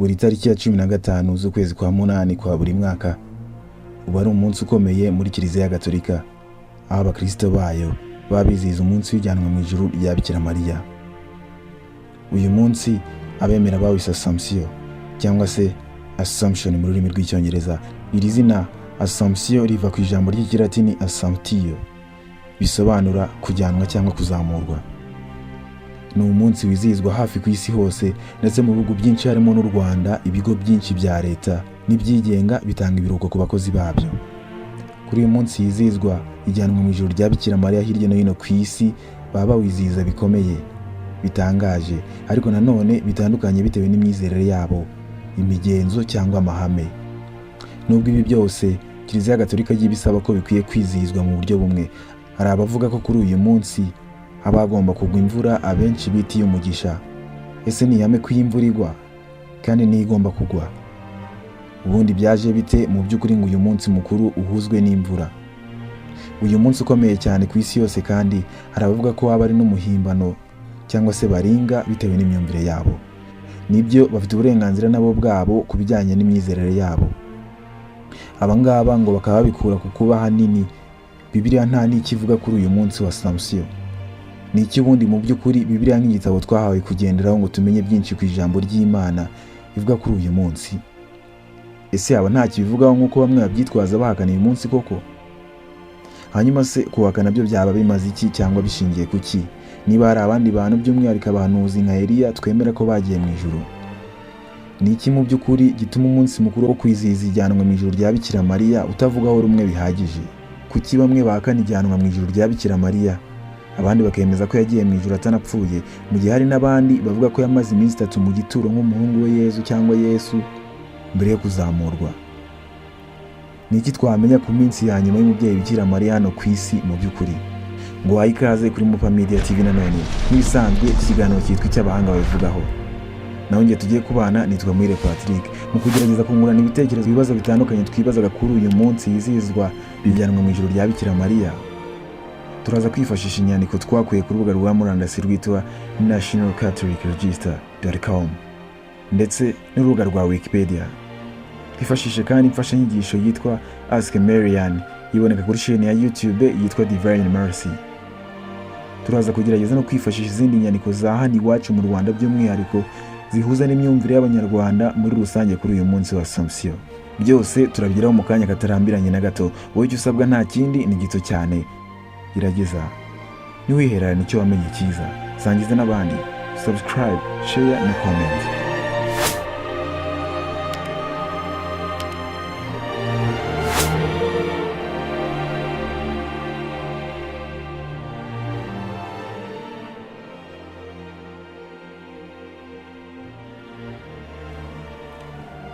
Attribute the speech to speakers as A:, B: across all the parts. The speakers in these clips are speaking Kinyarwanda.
A: Buri tariki ya 15 z'ukwezi kwa munani kwa buri mwaka uba ari umunsi ukomeye muri Kiliziya Gatolika, aho abakristo bayo baba bizihiza umunsi w'ijyanwa mu ijuru rya Bikira Mariya. Uyu munsi abemera bawise Assomption cyangwa se Assumption mu rurimi rw'Icyongereza. Iri zina Assomption riva ku ijambo ry'Ikilatini assumptio, bisobanura kujyanwa cyangwa kuzamurwa. Ni umunsi wizihizwa hafi ku isi hose, ndetse mu bihugu byinshi harimo n'u Rwanda. Ibigo byinshi bya leta n'ibyigenga bitanga ibiruhuko ku bakozi babyo. Kuri uyu munsi hizihizwa ijyanwa mu ijuru rya Bikira Mariya, hirya no hino ku isi baba bawizihiza bikomeye bitangaje, ariko nanone bitandukanye bitewe n'imyizerere yabo, imigenzo cyangwa amahame. Nubwo ibi byose Kiliziya Gatolika igiye ibisaba ko bikwiye kwizihizwa mu buryo bumwe, hari abavuga ko kuri uyu munsi haba hagomba kugwa imvura abenshi bita iy'umugisha. Ese ni ihame ko iyi imvura igwa kandi niyo igomba kugwa? Ubundi byaje bite mu by'ukuri ngo uyu munsi mukuru uhuzwe n'imvura? Uyu munsi ukomeye cyane ku isi yose, kandi hari abavuga ko waba ari n'umuhimbano cyangwa se baringa bitewe n'imyumvire yabo. Nibyo, bafite uburenganzira nabo bwabo ku bijyanye n'imyizerere yabo. Aba ngaba ngo bakaba babikura ku kuba ahanini Bibiliya nta n'icyo ivuga kuri uyu munsi wa Assomption. Ni iki ubundi mu by'ukuri Bibiliya nk'igitabo twahawe kugenderaho ngo tumenye byinshi ku ijambo ry'Imana ivuga kuri uyu munsi? Ese yaba nta kibivugaho nk'uko bamwe babyitwaza bahakana uyu munsi koko? Hanyuma se kuwahakana byo byaba bimaze iki cyangwa bishingiye ku ki, niba hari abandi bantu by'umwihariko abahanuzi nka Eliya twemera ko bagiye mu ijuru? Ni iki mu by'ukuri gituma umunsi mukuru wo kwizihiza ijyanwa mu ijuru rya Bikira Mariya utavugaho rumwe bihagije? Kuki bamwe bahakana ijyanwa mu ijuru rya Bikira Mariya, abandi bakemeza ko yagiye mu ijuru atanapfuye, mu gihe hari n'abandi bavuga ko yamaze iminsi 3 mu gituro nk'umuhungu we Yezu cyangwa Yesu mbere yo kuzamurwa? Ni iki twamenya ku minsi ya nyuma y'umubyeyi Bikira Mariya hano ku isi mu by'ukuri? Ngo wahe ikaze kuri Mupa Media TV. Nanone nk'ibisanzwe, iki kiganiro cyitwa icy'abahanga babivugaho. Naho njye tugiye kubana nitwa Muhire Patrick, mu kugerageza kungurana ibitekerezo, ibibazo bitandukanye twibazaga kuri uyu munsi hizihizwa ijyanwa mu ijuru rya Bikira Mariya. Turaza kwifashisha inyandiko twakuye ku rubuga rwa murandasi rwitwa National Catholic Register.com ndetse n'urubuga rwa Wikipedia. Twifashishe kandi imfashanyigisho yitwa Ask Marian, iboneka kuri chaîne ya YouTube yitwa Divine Mercy. Turaza kugerageza no kwifashisha izindi nyandiko za hano iwacu mu Rwanda, by'umwihariko zihuza n'imyumvire y'Abanyarwanda muri rusange kuri uyu munsi wa Assomption. Byose turabigeraho mu kanya katarambiranye na gato. Wowe icyo usabwa nta kindi, ni gito cyane. Gerageza ntiwihererane icyo wamenye cyiza, sangiza n'abandi. Subscribe, share na comment.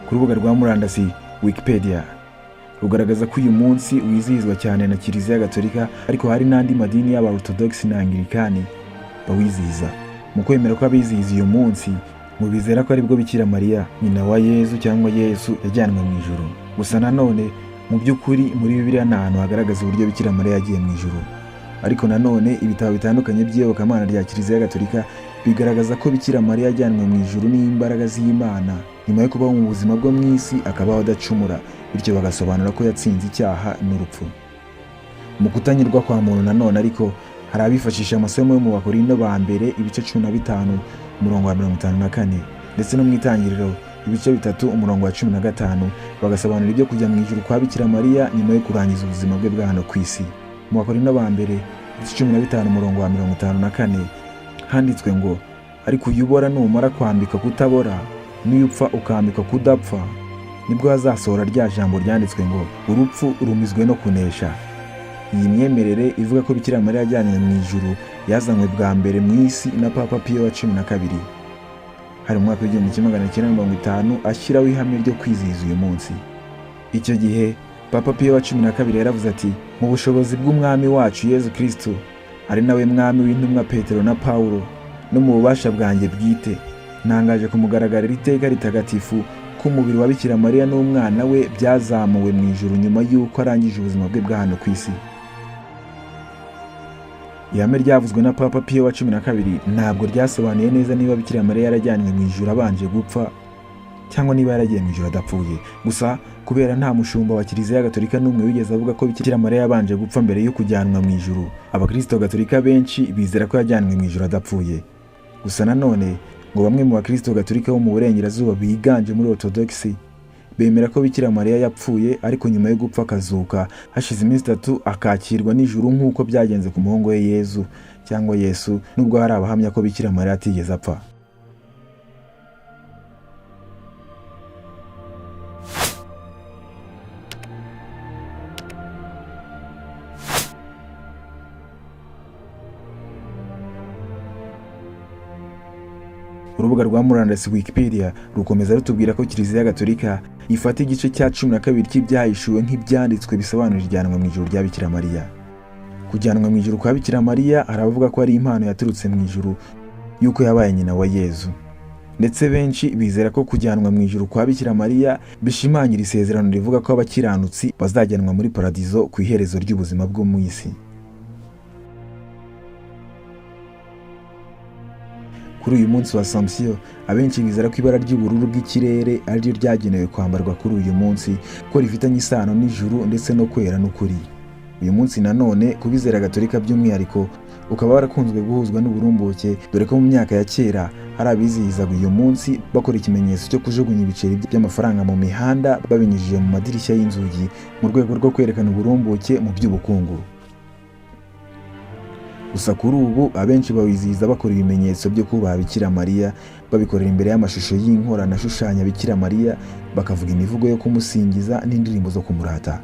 A: Ku rubuga rwa murandasi Wikipedia rugaragaza ko uyu munsi wizihizwa cyane na Kiliziya Gatolika, ariko hari n'andi madini y'aba Orthodox na Anglikani bawizihiza. Mu kwemera ko abizihiza uyu munsi mu bizera ko aribwo Bikira Mariya, nyina wa Yezu cyangwa Yesu, yajyanwe mu ijuru. Gusa nanone mu by'ukuri muri Bibiliya nta hantu hagaragaza uburyo Bikira Mariya yagiye mu ijuru, ariko nanone ibitabo bitandukanye by'iyobokamana rya Kiliziya Gatolika bigaragaza ko Bikira Mariya yajyanwe mu ijuru n'imbaraga z'Imana nyuma yo kubaho mu buzima bwo mu isi akabaho adacumura, bityo bagasobanura ko yatsinze icyaha n'urupfu. Mu kutanyurwa kwa muntu nanone ariko, hari abifashisha amasomo yo mu Bakorinto ba mbere ibice 15 umurongo wa 54, ndetse no mu Itangiriro ibice 3 umurongo wa 15, bagasobanura ibyo kujya mu ijuru kwa Bikira Mariya nyuma yo kurangiza ubuzima bwe bwa hano ku isi. Mu Bakorinto ba mbere ibice 15 umurongo wa 54 handitswe ngo: "Ariko uyu ubora numara kwambikwa kutabora, n'iyo upfa ukambikwa kudapfa, nibwo hazasohora rya jambo ryanditswe ngo: 'Urupfu rumizwe no kunesha.'" Iyi myemerere ivuga ko Bikira Mariya yajyanywe mu ijuru yazanywe bwa mbere mu isi na Papa Piyo wa 12, hari mu mwaka w'1950, ashyiraho ihame ryo kwizihiza uyu munsi. Icyo gihe Papa Piyo wa 12 yaravuze ati: "Mu bushobozi bw'Umwami wacu Yezu Kristo, ari nawe mwami w'intumwa Petero na Pawulo, no mu bubasha bwanjye bwite, ntangaje ku mugaragaro iri teka ritagatifu ko umubiri wa Bikira Mariya n'umwana we byazamuwe mu ijuru nyuma y'uko arangije ubuzima bwe bwa hano ku isi." Ihame ryavuzwe na Papa Piyo wa 12 ntabwo ryasobanuye neza niba Bikira Mariya yarajyanywe mu ijuru abanje gupfa. Cyangwa niba yaragiye mu ijuru adapfuye. Gusa kubera nta mushumba wa Kiliziya Gatolika n'umwe wigeze avuga ko Bikira Mariya yabanje gupfa mbere yo kujyanwa mu ijuru, abakristo gatolika benshi bizera ko yajyanwe mu ijuru adapfuye. Gusa nanone ngo bamwe mu bakristo gatolika bo mu burengerazuba biganje muri Orthodoxy bemera ko Bikira Mariya yapfuye, ariko nyuma yo gupfa akazuka hashize iminsi 3, akakirwa n'ijuru nk'uko byagenze ku muhungu we Yezu cyangwa Yesu, nubwo hari abahamya ko Bikira Mariya atigeze apfa. Urubuga rwa murandasi Wikipedia rukomeza rutubwira ko Kiliziya Gatolika ifata igice cya 12 cy'ibyahishuwe nk'ibyanditswe bisobanura ijyanwa mu ijuru rya Bikira Mariya. Kujyanwa mu ijuru kwa Bikira Mariya, hari abavuga ko ari impano yaturutse mu ijuru y'uko yabaye nyina wa Yezu. Ndetse benshi bizera ko kujyanwa mu ijuru kwa Bikira Mariya bishimangira isezerano rivuga ko abakiranutsi bazajyanwa muri paradizo ku iherezo ry'ubuzima bwo mu isi. Kuri uyu munsi wa Assomption, abenshi bizera ko ibara ry'ubururu bw'ikirere ariryo ryagenewe kwambarwa kuri uyu munsi, ko rifitanye isano n'ijuru ndetse no kwera n'ukuri. Uyu munsi nanone ku bizera gatolika by'umwihariko ukaba warakunzwe guhuzwa n'uburumbuke, dore ko mu myaka ya kera hari abizihizaga uyu munsi bakora ikimenyetso cyo kujugunya ibiceri by'amafaranga mu mihanda babinyujije mu madirishya y'inzugi, mu rwego rwo kwerekana uburumbuke mu by'ubukungu. Gusa kuri ubu abenshi bawizihiza bakora ibimenyetso byo kubaha Bikira Mariya, babikorera imbere y'amashusho y'inkorano ashushanya Bikira Mariya, bakavuga imivugo yo kumusingiza n'indirimbo zo kumurata.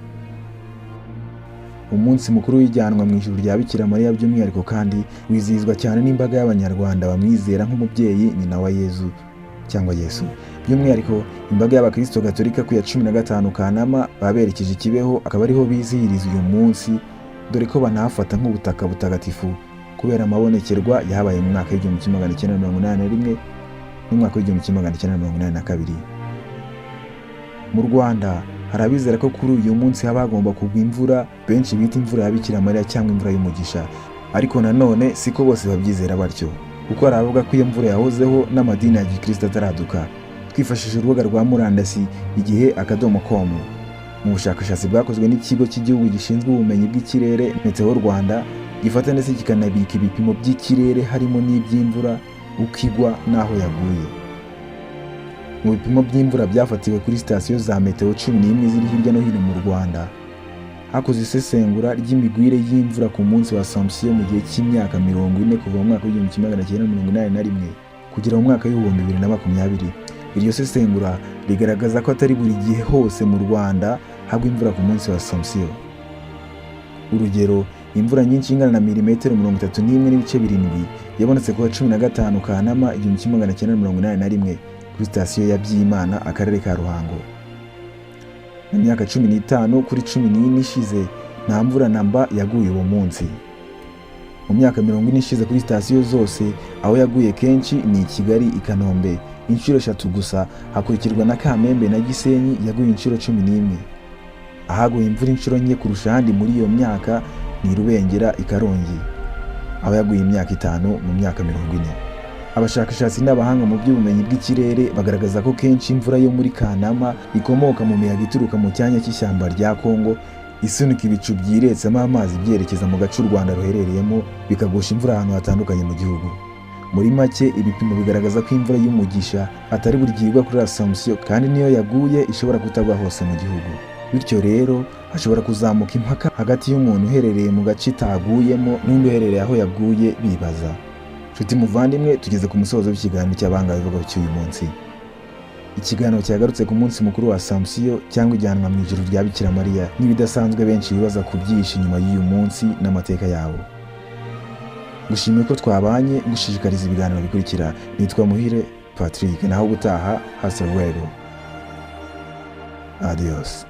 A: Umunsi mukuru w'ijyanwa mu ijuru rya Bikira Mariya by'umwihariko kandi wizihizwa cyane n'imbaga y'Abanyarwanda bamwizera nk'umubyeyi nyina wa Yezu cyangwa Yesu. By'umwihariko imbaga y'Abakristo Gatolika ku ya 15 Kanama baberekeje Kibeho, akaba ariho bizihiriza uyu munsi, dore ko banahafata nk'ubutaka butagatifu kubera amabonekerwa yahabaye mu mwaka w'1981 n'umwaka w'1982. Mu Rwanda hari abizera ko kuri uyu munsi haba hagomba kugwa imvura, benshi bita imvura ya Bikira Mariya cyangwa imvura y'umugisha. Ariko nanone siko bose babyizera batyo, kuko hari abavuga ko iyo mvura yahozeho n'amadini ya gikristo ataraduka. Twifashishije urubuga rwa murandasi igihe.com, mu bushakashatsi bwakozwe n'ikigo cy'igihugu gishinzwe ubumenyi bw'ikirere Meteo Rwanda, gifata ndetse kikanabika ibipimo by'ikirere harimo n'iby'imvura, uko igwa n'aho yaguye. Mu bipimo by'imvura byafatiwe kuri sitasiyo za meteo 11 ziri hirya no hino mu Rwanda, hakozwe isesengura ry'imigwire y'imvura ku munsi wa Assomption mu gihe cy'imyaka 40, kuva mu mwaka w'1981 kugera mu mwaka w'2020. Iryo sesengura rigaragaza ko atari buri gihe hose mu Rwanda hagwa imvura ku munsi wa Assomption. Urugero, imvura nyinshi ingana na milimetero 31.7 yabonetse ku wa 15 Kanama 1981 kuri sitasiyo ya Byimana, akarere ka Ruhango. Mu myaka 15 kuri 14 ishize, nta mvura na mba yaguye uwo munsi. Mu myaka 40 ishize, kuri sitasiyo zose aho yaguye kenshi ni i Kigali i Kanombe inshuro 3 gusa, hakurikirwa na Kamembe na Gisenyi yaguye inshuro 11. Ahaguye imvura inshuro nke kurusha ahandi muri iyo myaka ni Rubengera i Karongi, aho yaguye imyaka 5 mu myaka 40. Abashakashatsi n'abahanga mu by'ubumenyi bw'ikirere bagaragaza ko kenshi imvura yo muri Kanama ikomoka mu miyaga ituruka mu cyanya cy'ishyamba rya Kongo, isunika ibicu byiretsemo amazi byerekeza mu gace u Rwanda ruherereyemo, bikagusha imvura ahantu hatandukanye mu gihugu. Muri make, ibipimo bigaragaza ko imvura y'umugisha atari buri gihe igwa kuri Assomption, kandi niyo yaguye ishobora kutagwa hose mu gihugu. Bityo rero hashobora kuzamuka impaka hagati y'umuntu uherereye mu gace itaguyemo n'undi uherereye aho yaguye bibaza. Nshuti muvandimwe, tugeze ku musozo w'ikiganiro cy'Abahanga Babivuga cy'uyu munsi. Ikiganiro cyagarutse ku munsi mukuru wa Assomption cyangwa ijyanwa mu ijuru rya Bikira Mariya n'ibidasanzwe benshi bibaza ku byihishe inyuma y'uyu munsi n'amateka yawo. Gushimiye ko twabanye, gushishikariza ibiganiro bikurikira. Nitwa Muhire Patrick, naho ubutaha, hasta luego. Adios.